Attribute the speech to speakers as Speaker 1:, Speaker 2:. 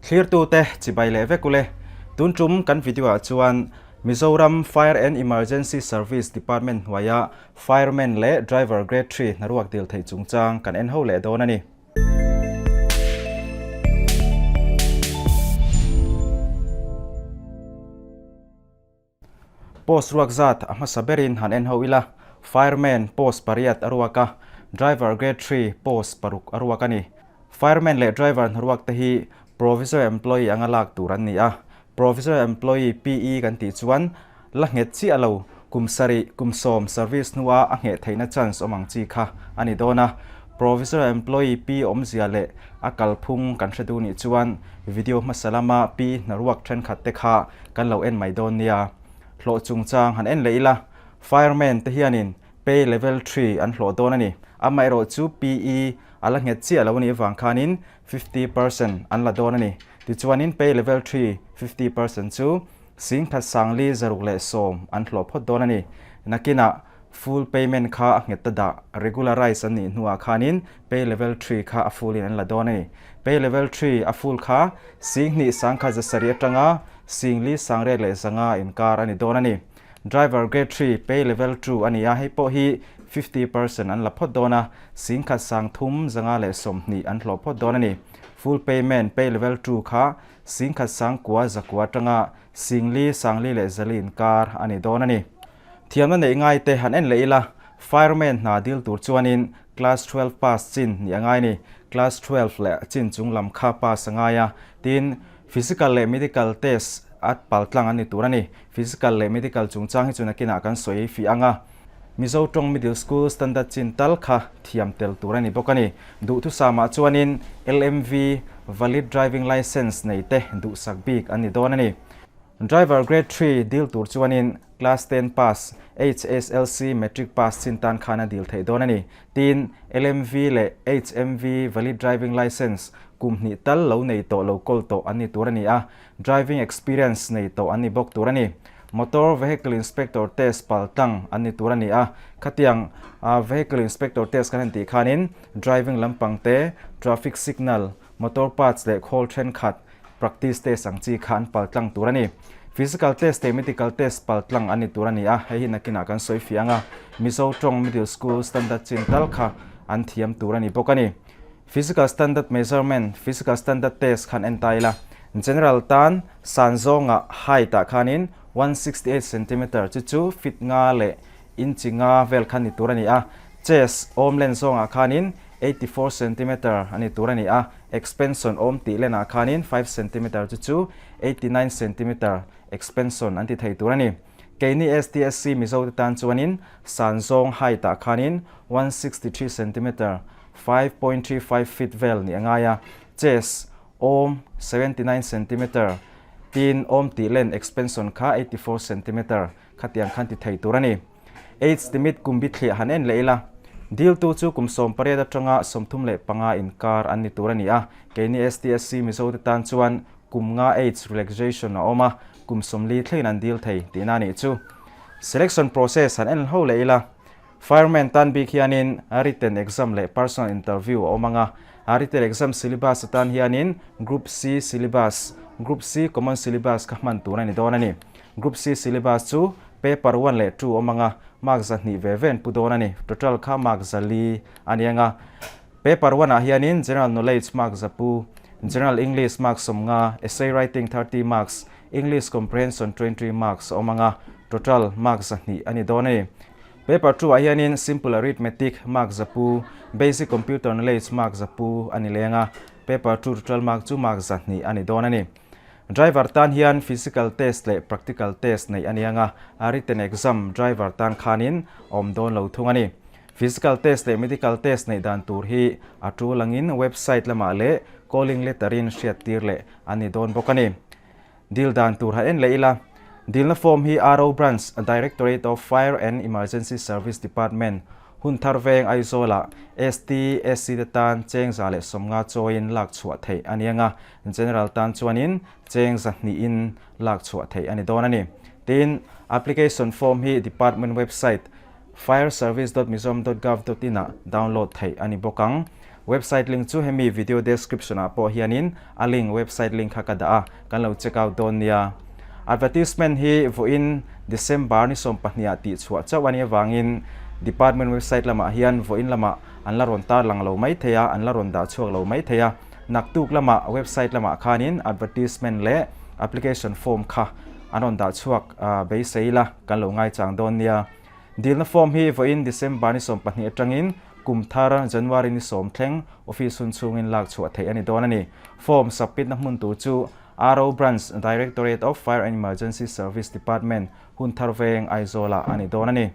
Speaker 1: Thlirtute chibai leh vek ule. Tun tum kan video ah chuan Mizoram Fire and Emergency Service Department hnuaia Fireman leh Driver Grade Three hnaruak dil theih chungchang kan en ho leh dawn a ni. Post ruak zat a hmasa berin han en ho ila, Fireman post pariat a ruak a, Driver Grade Three post paruk a ruak a ni. Fireman leh Driver hnaruak te hi Provisory Employee anga lak tur an ni a, Provisory Employee, PE, kan tih chuan la nghet chiah lo, kum sarih, kum sawm service hnua a ngheh theihna chance awm ang chi kha a ni dawn a. Provisory Employee, P, awmzia leh a kalphung kan hre duh nih chuan video hmasa lama P hnaruak thenkhat te kha kan lo en mai dawn nia. Hlawh chungchang han en leh ila, Fireman te hianin Pay Level Three an hlawh dawn a ni. Amaherawh chu PE a la nghet chiah lo a nih avang khanin 50% an la dawn a ni. Tichuanin pay level three, 50% chu singkhat sangli zaruk leh sawm an hlawh phawt dawn a ni. Nakinah full payment kha a nghet ta dah, regularize an nih hnuah khanin pay level three kha a full in an la dawn a ni. Pay level three a full kha singhnih sangkhat zasarih atanga singli sangriat leh zanga inkar a ni dawn a ni. Driver grade three pay level two a ni a, hei pawh hi 50% an la phawt dawn a, singkhat sang thum zanga leh 20 an hlawh phawt dawn a ni. Full payment pay level two kha singkhat sang kua zakua atanga singli sangli leh zali inkar a ni dawn a ni. Thiamna neih ngai te han en leh ila, fireman hna dil tur chuanin class 12 pass chin nih a ngai a ni. Class 12 leh chin chung lam kha pass a ngai a, tin physical leh medical test a paltlang an ni tur a ni. Physical leh medical chungchang hi chu nakinah kan sawi fih ang a, Mizo tawng Middle School standard chin tal kha thiam tel tur a ni bawk a ni. Duhthusamah chuanin LMV, Valid Driving Licence, nei te duhsak bik an ni dawn a ni. Driver Grade Three dil tur chuanin Class Ten pass, HSLC Matric pass chin tan khan a dil theih dawn a ni. Tin, LMV leh HMV Valid Driving Licence kum hnih tal lo nei tawh lo kawl tawh an ni tur a ni a, Driving experience nei tawh an ni bawk tur a ni. Motor Vehicle Inspector test pal tlang an ni tur a ni a. Khatiang Vehicle Inspector test kan han tih khanin driving lampang te, traffic signal, motor parts leh khawl thenkhat practice test ang chi kha an pal tlang tur a ni. Physical test leh medical test pal tlang an ni tur a ni a, hei hi nakinah kan sawi fiah ang a. Mizo tawng Middle School standard chin tal kha an thiam tur a ni bawk a ni. Physical Standard Measurement, Physical Standard Test khan en ta ila, General tan san zawnga height ah khanin 168 centimeter chu chu feet nga leh inchi nga vel khan ni tur a ni a, chest awm len zawngah khanin 84 centimeter a ni tur a ni a, expansion awm tih lenah khanin 5 centimeter chu chu 89 centimeter expansion an ti thei tur a ni. Keini STSC Mizo te tan chuanin san zawng height ah khanin 163 centimeter, 5.35 feet, vel nih a ngai a, chest awm 79 centimeter tin awm tih len expansion kha 84 centimeter khatiang khan ti thei tur a ni. Age limit kum bithliah han en leh ila, diltu chu kum 18 atanga 35 inkar an ni tur a ni a, keini STSC Mizo te tan chuan kum nga age relaxation a awm a, kum 40 thlengin an dil thei tihna a nih chu. Selection process han en ho leh ila, Fireman tan bik hianin written exam leh personal interview a awm ang a, a written exam syllabus atan hianin Group C syllabus, Group C common syllabus kha hman tur a ni dawn a ni. Group C syllabus chu paper one leh two awm ang a, mark 200 ve ve an pu dawn a ni. Total kha mark 400 a ni ang a. Paper one ah hianin General Knowledge mark 100, General English mark 50, Essay Writing 30 marks, English Comprehension 20 marks a awm ang a, total mark 200 a ni dawn a ni. Paper two ah hianin Simple Arithmetic mark 100, Basic Computer Knowledge mark 100 a ni leng a, Paper two total mark chu mark 200 a ni dawn a ni. Driver tan hian Physical test leh Practical test neih a ni ang a, a written exam driver tan khanin a awm dawn lo thung a ni. Physical test leh Medical test neih dan tur hi a tul angin website lamah leh calling letter in hriat tir leh a ni dawn bawk a ni. Dil dan tur ha en leh ila, dilna form hi RO Branch, Directorate of Fire and Emergency Service Department, Hunthar Veng Aizawlah ST, SC te tan cheng 150 chawiin lak chhuah theih a ni ang a, General tan chuanin cheng 200in lak chhuah theih a ni dawn a ni. Tin, application form hi department website fireservice.mizoram.gov.in ah download theih a ni bawk ang. Website link chu hemi video description ah pawh hianin a link website link kha ka dah a, kan lo check out dawn nia. Advertisement hi vawiin December ni 12 ah tih chhuah chauh a nih avangin Department website lamah hian vawiin lamah an la rawn tar lang lo mai thei a, an la rawn dah chhuak lo mai thei a. Naktuk lamah website lamah khanin advertisement leh application form kha an rawn dah chhuak beisei ila kan lo ngaichang dawn nia. Dilna form hi vawiin December ni 12 atangin kum thar January ni 10 thleng office hun chhungin lak chhuah theih a ni dawn a ni. Form submit-na hmun tur chu RO Branch, Directorate of Fire and Emergency Service Department, Hunthar Veng, Aizawl-ah a ni dawn a ni.